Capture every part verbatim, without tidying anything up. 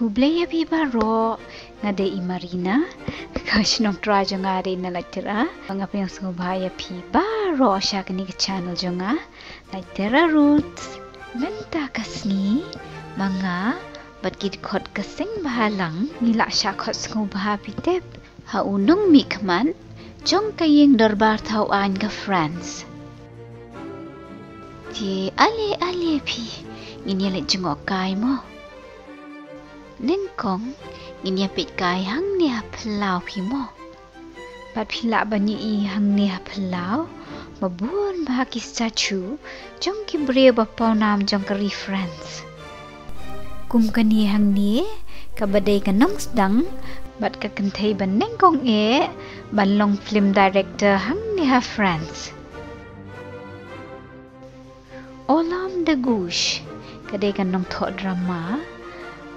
Khublei ïa phi baroh, nga dei i Marina, ka shnong trai jong nga dei na Laitera. Nga pdiang sngewbha ïa phi baroh sha kane ka channel jong nga, Laitera Roots. Mynta ka sngi, ma nga bad ki dkhot ka seng bhalang, ngi la shah khot sngewbha phi tip ha u nongmihkhmat jong ka ïing dorbar thaw aiñ ka France. Te ale ale phi, ngin ïa leit jngohkai mo. Nyngkong, ngin ïa peitkai hangne ha phyllaw phi mo. Bad phi lah ban ïohi hangne ha phyllaw, ba bun bha ki statue jong ki briew ba pawnam jong ka ri France. Kum kane hangne, kaba dei ka nongsdang bad ka kynthei ba nyngkong eh ban long film director hangne ha France. Olympe de Gouges, ka dei ka nongthoh drama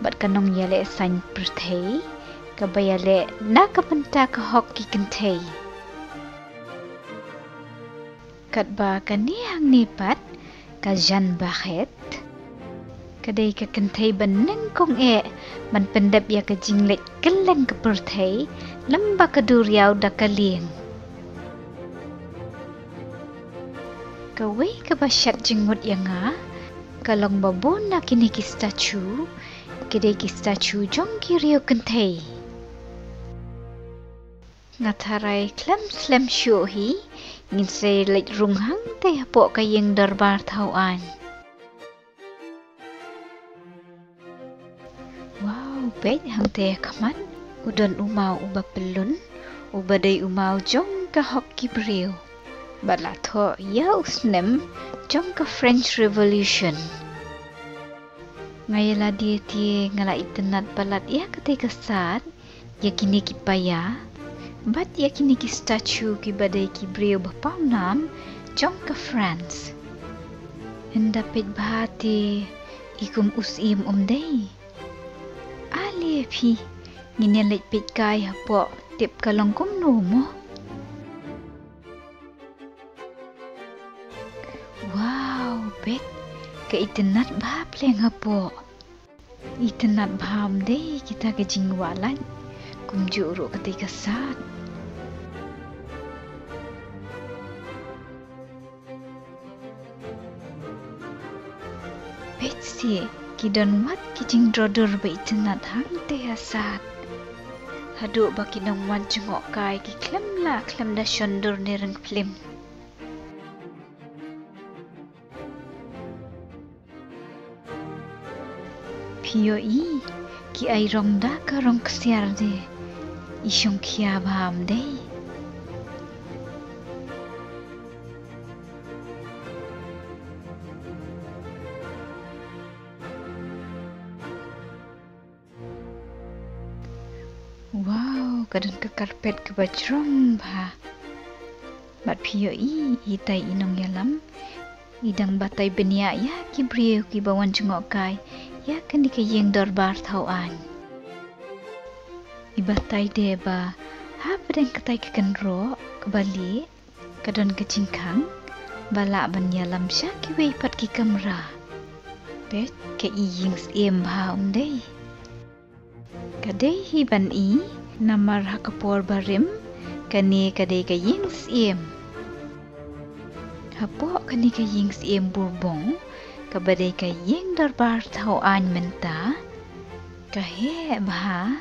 bad ka nongïaleh saiñ pyrthei, kaba ïaleh na ka bynta ka hok ki kynthei. Katba kane hangne pat, ka Jeanne Barret, ka dei ka kynthei ba nyngkong eh ban pyndep ïa ka jingleit kylleng ka pyrthei lem bad ka duriaw da ka lieng. Kawei kaba shet jingmut ïa nga ka long ba bun na kine ki statue ki dei ki statue jong ki riew kynthei. Nga tharai khlem slem shuh hi ngin sa leit rung hangtei hapoh ka ïing dorbar thaw aiñ. Wow, peit hangtei ha khmat u don u maw uba pyllun, uba dei u maw jong ka hok ki briew. Bad la thoh ïa u snem jong ka French Revolution. Nga ïa lade te nga la itynnad palat ïa katei ka sad, ïa kine ki paia bad ïa kine ki statue kiba dei ki briew ba pawnam jong ka France. Ynda peit bha te i kum u syiem um dei. Ale phi, ngin ïa leit peitkai hapoh tip ka long kumno mo. Wow, peit, ka itynnad bha pleng hapoh. Itynnad bha um dei kita ka jingwah lait, kumjuh ruh katei ka sad. Peit seh, ki don wat ki jingdro dur ba itynnad hangtei ha sad. Haduh ba ki nongwan jngohkai ki khlem lah khlem da shon dur ne rung film. Phi ïohi, ki ai rong da ka rong ksiar de. I shongkhia bha um dei. Wow, ka don ka carpet kaba jrong bha. Bad phi ïohi, itai i nongïalam i dang batai bniah ïa ki briew kiba wan jngohkai ïa kane ka ïing dorbar thaw aiñ. I batai de ba hapdeng katai ka kynroh kaba lieh ka don ka jingkhang ba lah ban ïalam sha kiwei pat ki kamra. Peit ka i ïing syiem bha um dei. Ka dei hi ban i namar ha ka por barim kane ka dei ka ïing syiem. Hapoh kane ka ïing syiem Bourbon kaba dei ka ïing dorbar thaw aiñ mynta, ka heh bha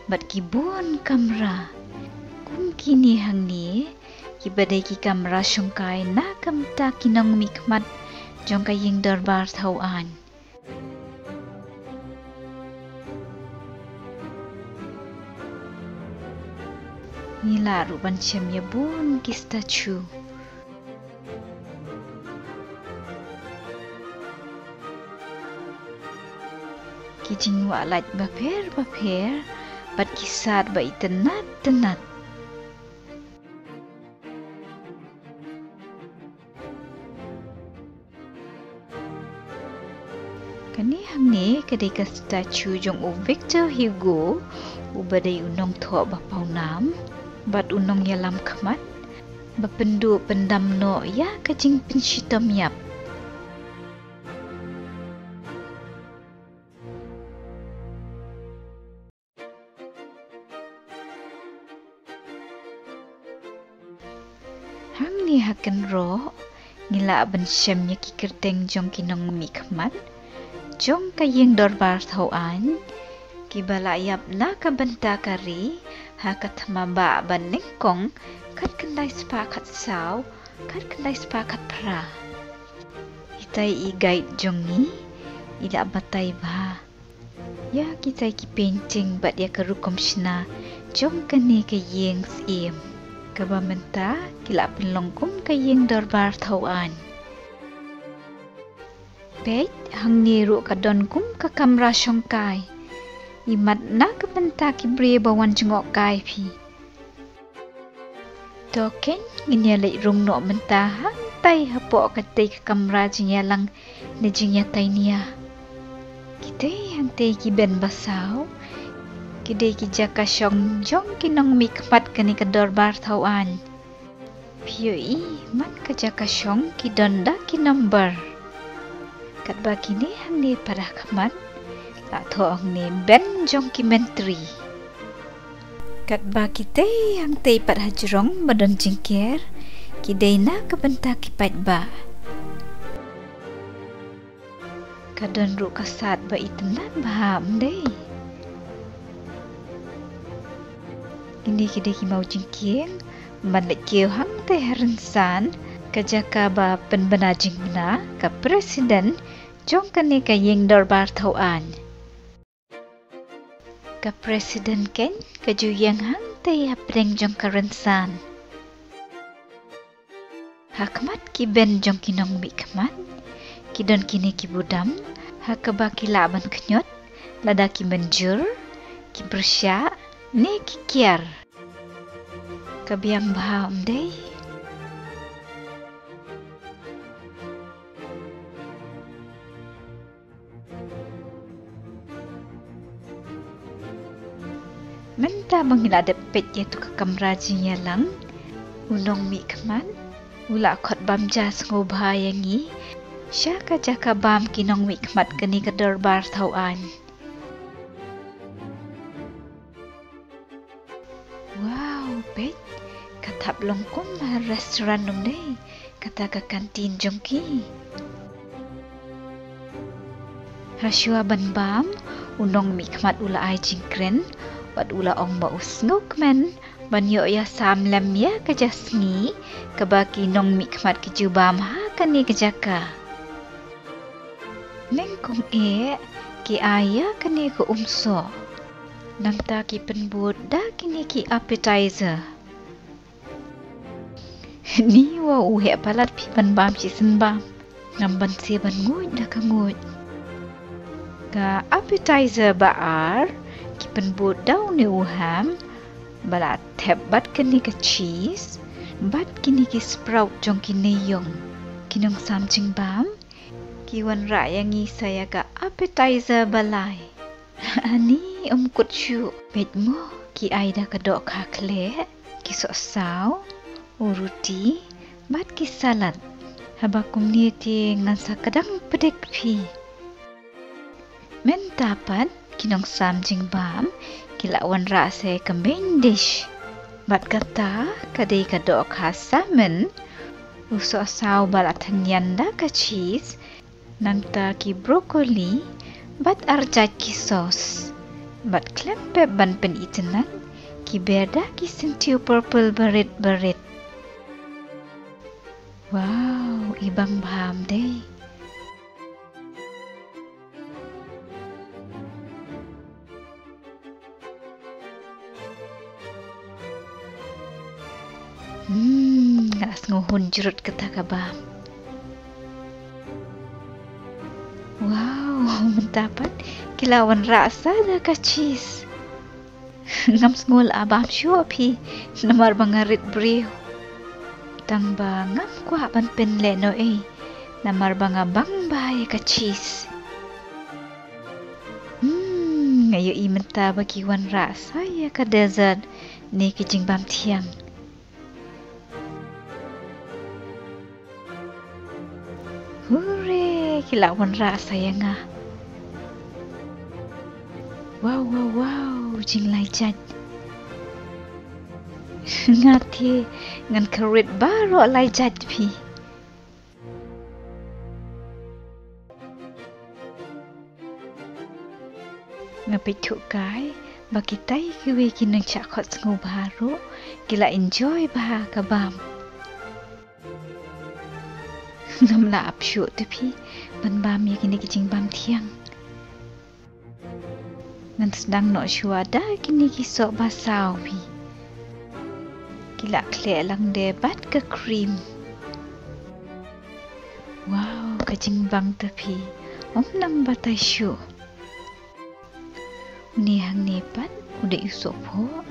bad ki bun kamra kum kine hangne kiba dei ki kamra shongkai na ka bynta ki nongmihkhmat jong ka ïing dorbar thaw aiñ. Ngi lah ruh ban shem ïa bun ki statue. Ki jingwah lait bapher bapher bad ki sad ba itynnad tynnad. Kane hangne ka dei ka statue jong u Victor Hugo, uba dei u nongthoh ba pawnam bad u nongïalam khmat ba pynduh pyndam noh ïa ka jingpynshitom ïap. Hangne ha kynroh ngi lah ban shem ïa ki kyrteng jong ki nongmihkhmat jong ka ïing dorbar thaw aiñ, kiba la ïap na ka bynta ka ri ha ka thma bah ba nyngkong khatkhyndai spah khatsaw, khatkhyndai spah khatphra. Itai i guide jong ngi i la batai bha ïa kitai ki painting bad ïa ka rukom shna jong kane ka ïing syiem, kaba mynta ki la pynlong kum ka ïing dorbar thaw aiñ. Peit, hangne ruh ka don kum ka kamra shongkai. Imat na ka bynta ki briew ba wan jngohkai phi. To keiñ, ngin ïa leit rung noh mynta hangtai hapoh katei ka kamra jingïalang ne jingïatainia. Kitei hangtei ki bench ba saw ki dei ki jaka shong jong ki nongmihkhmat kane ka dorbar thaw aiñ. Phi ïohi, man ka jaka shong ki don da ki number. Katba kine hangne pat ha khmat, la thoh hangne bench jong ki myntri. Katba kitei hangtei pat ha jrong ba don jingker, ki dei na ka bynta ki paidbah. Ka don ruh ka sat ba itynnad bha, ym dei? Kine ki dei ki maw jingkieng ban leit kiew hangtei ha rynsan, ka jaka ba pynbna jingbna ka president jong kane ka ïing dorbar thaw aiñ. Ka president keiñ ka ju ïeng hangtei hapdeng jong ka rynsan. Ha khmat ki bench jong ki nongmihkhmat ki don kine ki budam ha kaba ki lah ban khñiot lada ki mynjur, ki pyrshah ne ki kiar. Ka biang bha, ym dei? Mynta ba ngi la dep peit ïa tu ka kamra jingïalang, u nongmihkhmat u la khot bam ja sngewbha ïa ngi sha ka jaka bam ki nongmihkhmat kane ka dorbar thaw aiñ. Wow, peit, ka thap long kum ha restaurant, ym dei? Kata ka kantin jong ki. Hashwa ban bam, u nongmihkhmat u la ai jingkren bad u la ong ba u sngewkmen ban ïoh ïasam lem ïa ka ja sngi kaba ki nongmihkhmat ki ju bam ha kane ka jaka. Nyngkong eh ki ai ïa kane ka umsoh. Nangta ki pynbud da kine ki appetizer. Ni wa u heh palat phi ban bam shisien bam. Ngam banse ban nguid da ka nguid. Ka appetizer ba ar ki pynbud da une u ham ba la thep bad kane ka cheese bad kine ki sprout jong ki neiïong. Ki nongsam jingbam ki wanrah ïa ngi sa ïa ka appetizer ba lai. Ani, ym kut shuh. Peit mo, ki ai da ka dohkha khleh, ki sohsaw, u ruti bad ki salad. Haba kumne te ngan sa kdang pdeng phi. Mynta pat ki nongsam jingbam ki la wanrah sa ïa ka main dish. Bad kata ka dei ka dohkha salmon, u sohsaw ba la thynnian da ka cheese, nangta ki broccoli bad arjait ki sauce. Bad khlem pep ban pynitynnad, ki ber da ki syntiew purple barit barit. Wow, i bang bha, ym dei? Hmm, nga sngew hun jrut kata ka bam. Wow, mynta pat ki la wanrah sa da ka cheese. Ngam sngew la bam shuh phi, namar ba nga rit briew. Tang ba ngam kwah ban pynlehnohei, namar ba nga bang bha ïa ka cheese. Hmm, nga ïohi mynta ba ki wanrah sa ïa ka dessert ne ki jingbam thiang. Hure, ki la wanrah sa ïa nga. Wow, wow, wow, jinglai jait. Nga te, Ngan kyrwit baroh lai jait phi. Nga pyrkhat kai ba kitai kiwei ki nongshah khot sngewbha ruh ki la enjoy bha ka bam. Ngam lah ap shuh te phi ban bam ïa kine ki jingbam thiang. Ngan sdang noh shuwa da kine ki soh ba saw phi. Ki la khleh lang de bad ka cream. Wow, ka jingbang te phi. Ym nang batai shuh. Une hangne pat u dei u sohphoh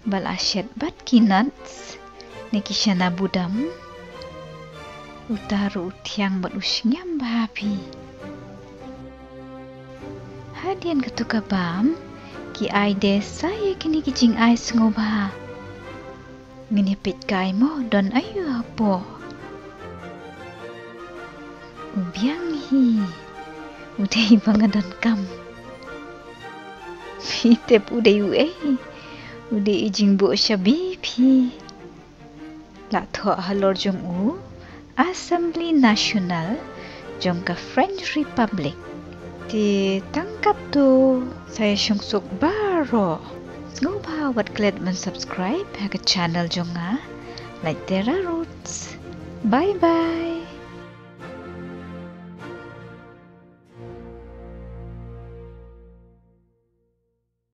ba la shet bad ki nuts ne ki shana budam. Uta ruh u thiang bad u shngiam bha phi. Hadien katu ka bam ki ai de sa ïa kine ki jingai sngewbha. Ngin ïa peit kai mo don aïu hapoh. U biang hi. U dei ba nga donkam. Phi tip u dei uei? U dei i jingbuh shabi phi. La thoh halor jong u Assembly National jong ka French Republic. Te tang katto, sa ïa shong suk baroh. Sngewbha wat klet ban subscribe ha ka channel jong nga. Lait Tera Roots. Bye bye.